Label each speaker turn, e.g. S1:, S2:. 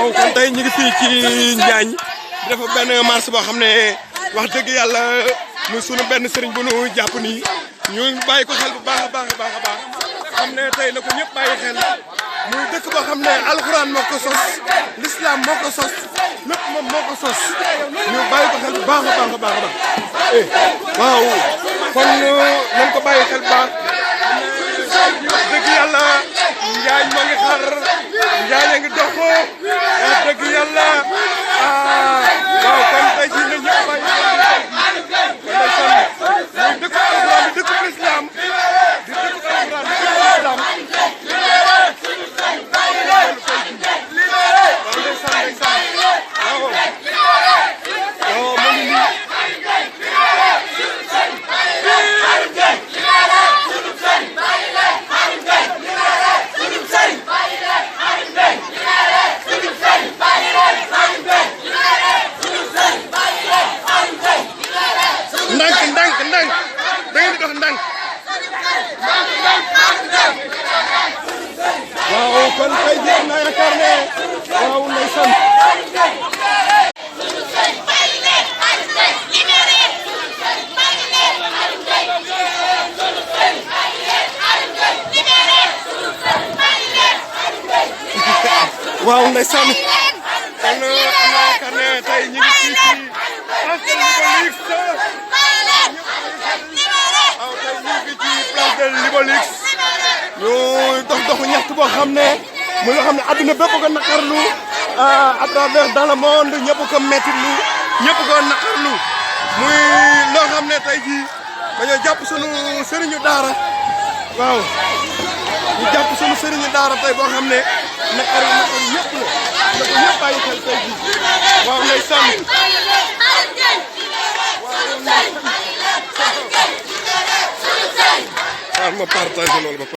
S1: waaw kon tey ñu ngi fii ci Ndiagne dafa benn marche boo xam ne wax dëgg yàlla muy sunu benn sëriñ bu nu jàpp nii ñu bàyyi ko xel bu baax a baax a baax a baax xam ne tey na ko ñëpp bàyyi xel muy dëkk boo xam ne alxuraan moo ko sos l'islam moo ko sos lépp moom moo ko sos ñu bàyyi ko xel bu baax a baax a baax a baax waaw kon nañ ko bàyyi xel bu baax wax dëgg yàlla Ndiagne moo ngi xar Ndiagne ngi dox wax dëgg yàlla waaw kon tey jii nañ ñëpp bàyyi xel kon day sonn muy dëkk alxuraan di dëkk islam di dëkk alxuraan di dëkk islam ndànk da ngeen di dox ndànk waaw kon tey jii am naa yaakaar ne waaw ndeysaan waaw ndeysaan kon am naa yaakaar ne tey ñu ngi fii ci Libérez ñu dox doxu ñaxtu boo xam ne muy loo xam ne adduna bépp ko naqarlu à travers dans le monde ñëpp ko metti lu ñëpp ko naqarlu muy loo xam ne tey jii dañoo jàpp sunu sëriñu daara waaw ñu jàpp sunu sëriñu daara tey boo xam ne naqar ñëpp la na ko ñëpp bàyyi xel tey jii waaw ndeysaan waaw ma partagé loolu ba